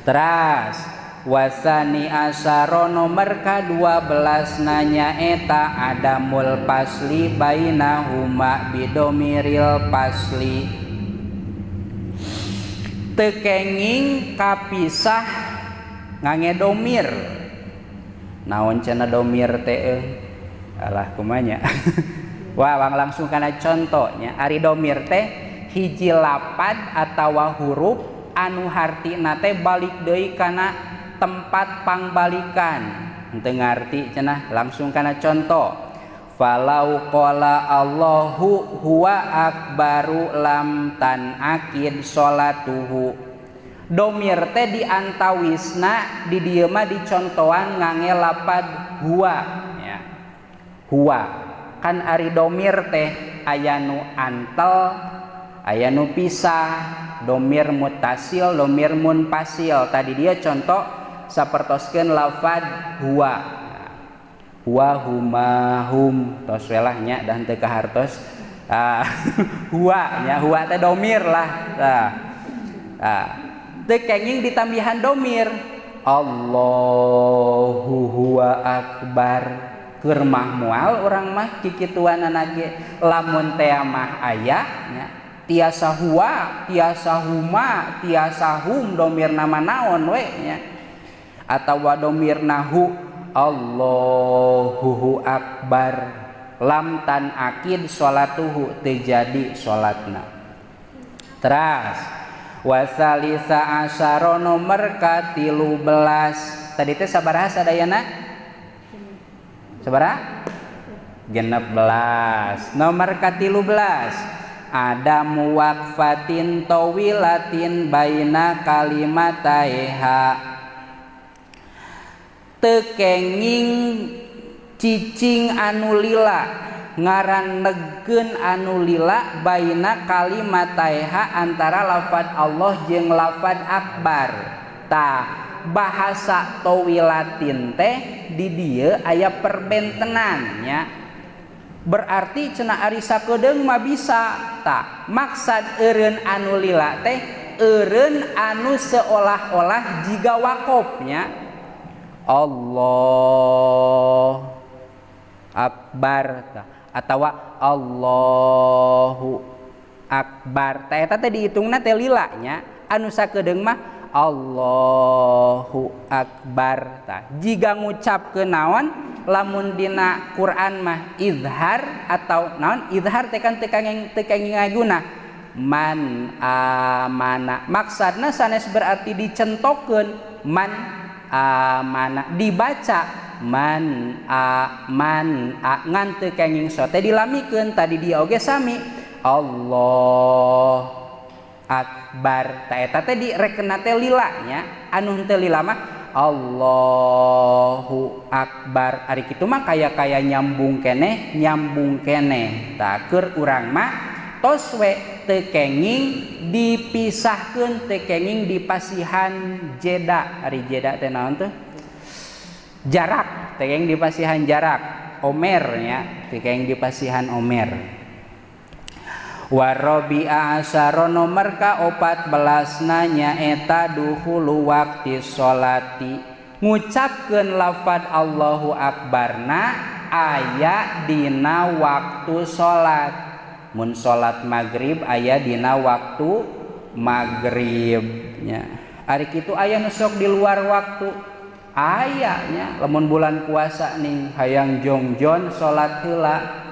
Teras wasani asyara nomor ka-12 nanya eta adamul pasli bainahuma bidomiril pasli teu kenging kapisah ngange domir. Naon cenah domir teh alah kumanya. Wah, langsung kana contohnya. Ari domir teh hiji lapad atawa huruf anu hartina teh balik deui kana tempat pangbalikan. Henteu ngarti cenah, langsung kana contoh. Falau qala Allahu huwa akbaru lam tan akid sholatuhu. Domir teh diantawisna di dieu mah dicontohan ngange lapad huwa ya. Huwa kan ari domir teh aya nu antel, aya nu pisah, domir mutasil, domir munfasil. Tadi dia contoh sapertoskeun lafad huwa. Huwa huma hum tos welah nya dah teu kahartos. Huwa nya, huwa teh domir lah. Tah. Teu kenging ditambihan domir. Allahu huwa akbar. Keur mah moal urang mah kikituanana ge lamun teh mah aya nya tiasa huwa, tiasa huma, tiasa hum domir nama naon we nya. Atawa domir nahu Allahu akbar lam tan akid sholatuhu teu jadi salatna. Teras wasalisa asyara nomor ka-13. Tadi teh sabaraha sadayana? Sabaraha? 16. Nomor ka-13 ada muwaqfatin tawilatin baina kalimataiha. Teu kenging cicing anu lila, ngaran negkeun anu lila baina kalimataiha antara lafad Allah jeung lafad akbar. Tah bahasa tawilatin teh di dieu aya perbentenan nya. Berarti cenah ari sakedeung mah bisa. Tah maksad eureun anu lila teh eureun anu seolah-olah jiga wakofnya. Allah akbar atawa Allahu akbar. Tah eta teh dihitungna teh lila nya. Anu sakedeung mah Allahu akbar. Tah jiga ngucapkeun naon lamun dina Quran mah izhar atau naon izhar teh kan teu kenging ngaguna man amana. Maksudna sanes berarti dicentokeun man amana, dibaca man aman a ngan teu kenging so teh dilamikeun. Tadi dia oge sami Allah akbar. Ta eta teh direkenna teh lila nya. Anu henteu lila mah Allahu akbar. Ari kitu mah kaya-kaya nyambung keneh, nyambung keneh. Tah keur urang mah tos we teu kenging dipisahkeun, teu kenging dipasihan jeda. Ari jeda teh naon teh? Jarak, teu kenging dipasihan jarak. Omer nya, teu kenging dipasihan omer. Warabi'a asyara nomor ka-14 nanya eta duhulu waqti sholati. Ngucapkeun lafad Allahu akbarna aya dina waktu salat. Mun salat maghrib aya dina waktu maghrib nya. Ari kitu aya nu sok di luar waktu. Aya nya lamun bulan puasa nih hayang jongjon salat heula.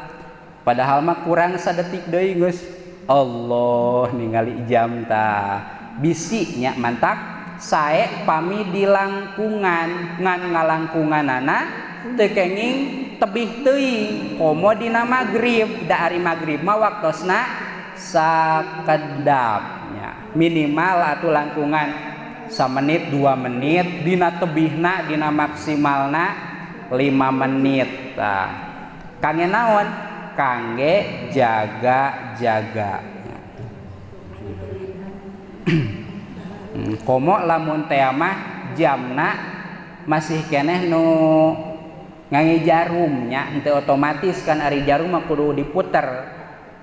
Padahal mah kurang sadetik deui geus Allah ningali jam tah. Bisi nya mantak sae pami dilangkungan ngan ngalangkunganana teu kenging tebih teuing komo dina magrib. Da ari magrib mah waktosna sakedap nya. Minimal atuh langkungan samenit 2 menit dina tebihna dina maksimalna 5 menit tah. Kangge naon? Kangge jaga-jaga. Komo lamun teh mah jamna masih keneh nu ngange jarumnya henteu otomatis kan ari jarum mah kudu diputer.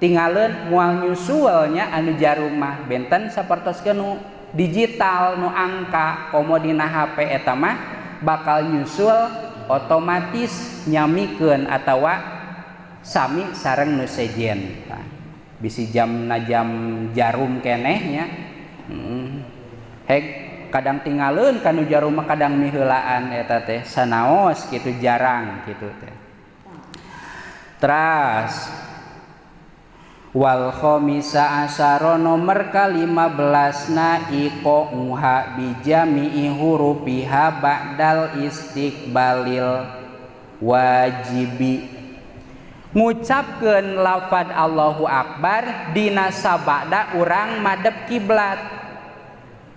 Tingaleun moal nyusulnya anu jarum mah benten sapertoskeun nu digital nu angka komo dina HP eta mah bakal nyusul otomatis nyamikeun atawa sami sareng nu sejen. Nah, bisi jamna jam jarum keneh nya. Hek kadang tinggalin kanu jarum mah kadang miheulaan eta teh sanaos kitu jarang kitu teh. Teras wal khamisa asyara nomor ka-15 na iqauha bijami'i hurufiha ba'dal istiqbalil wajibi. Ngucapkeun lafad Allahu Akbar dina sabada urang madep kiblat.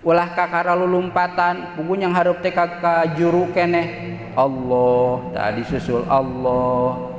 Ulah kakara lulumpatan puguh yang hareup teh ka juru keneh Allah tah disusul Allah.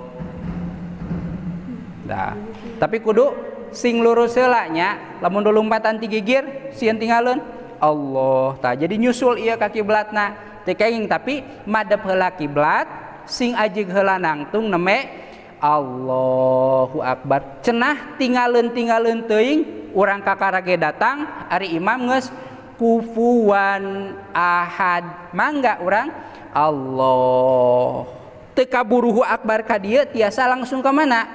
Nah, tapi kudu sing lurus heula nya, lamun lulumpatan ti gigir sieun tinggaleun Allah tah jadi nyusul ieu ka kiblatna teu kenging tapi madep heula kiblat sing ajeug heula nangtung neme Allahu Akbar. Cenah tingaleun-tingaleun teuing urang kakara ge datang ari imam geus kufuwan ahad mangga urang Allah teu kaburuhu akbar ka dieu tiasa langsung ka mana?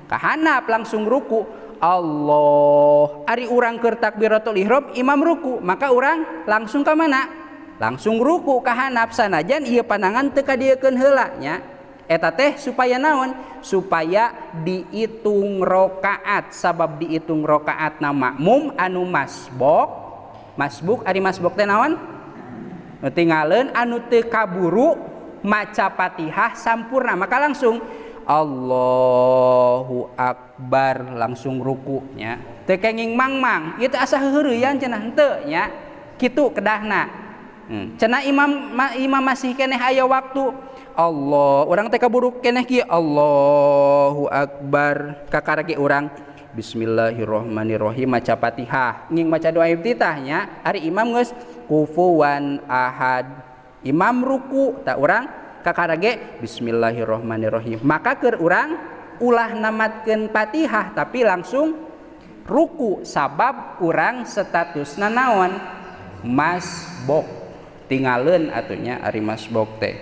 Kahanap langsung ruku Allah. Ari urang keur takbiratul ihram imam ruku maka urang langsung ka mana? Langsung ruku kahanap sanajan ieu panangan teu kadieukeun heula nya. Eta teh supaya naon? Supaya dihitung rakaat sabab dihitung rakaatna makmum anu masbuk. Masbuk ari masbuk teh naon? Nu tingaleun anu teu kaburu maca Fatihah sampurna maka langsung Allahu Akbar langsung rukunya teu kenging mangmang ieu teh asa heuheureyan cenah henteu nya kitu kedahna. Cenah imam masih keneh aya waktu Allah urang teh kaburu keneh kieu Allahu Akbar kakara ge urang Bismillahirrahmanirrahim maca Fatihah nging maca doa iftitah nya ari imam geus kufuwan ahad imam ruku tak urang kakara ge Bismillahirrahmanirrahim maka keur urang ulah namatkeun Fatihah tapi langsung ruku sabab urang statusna naon masbok tingaleun atunya ari masbok teh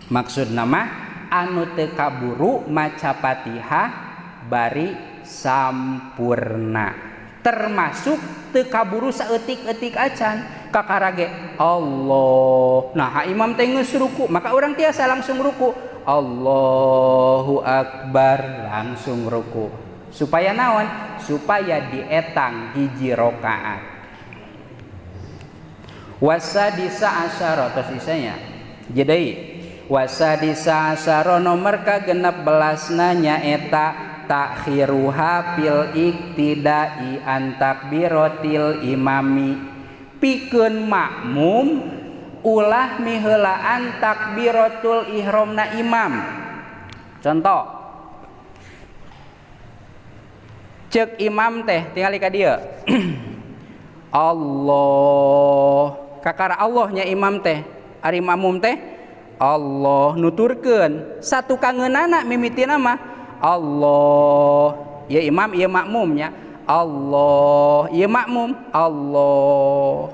maksudna mah anu teu kaburu maca Fatihah bari sampurna termasuk teu kaburu saeutik-eutik acan kakara ge Allah nah imam teh geus ruku maka urang tiasa langsung ruku Allahu Akbar langsung ruku supaya naon supaya dietang hiji rakaat wasadisa asyara tos isanya jadi wasadisa asyara nomor ka-16 nyaeta takhiruha fil iktidai an takbiratil imami pikeun makmum ulah miheulaan takbiratul ihramna imam. Contoh cek imam teh tingali ka dieu Allah kakara Allahnya imam teh ari makmum teh Allah nuturkeun satu kangeunana mimitina mah Allah ya imam ya makmumnya Allah ya makmum Allah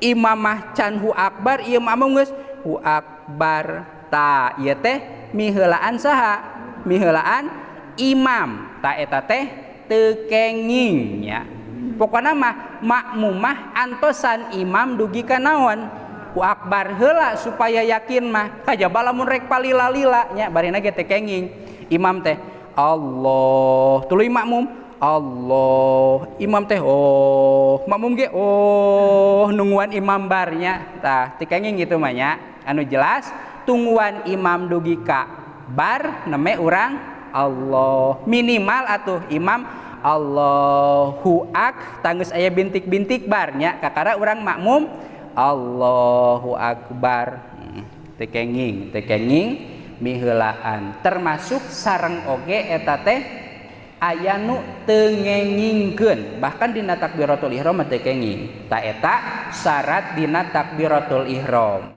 imamah can hu akbar ieu makmum geus hu akbar ta ieu teh miheulaan saha miheulaan imam ta eta teh teu kenging nya pokona mah makmum mah antosan imam dugi ka naon hu akbar heula supaya yakin mah kajaba lamun rek palila-lila nya barina ge teu kenging imam teh Allah tuluy makmum Allah imam teh oh makmum ge oh nungguan imam barnya tah teu kenging gitu mah nya anu jelas tungguan imam dugi ka bar neme urang Allah minimal atuh imam Allahu ak tanggeus aya bintik-bintik barnya kakara urang makmum Allahu Akbar. Teu kenging miheulaan termasuk sareng oge eta teh aya nu teu ngengingkeun bahkan dina takbiratul ihram teu kenging ta eta syarat dina takbiratul ihram.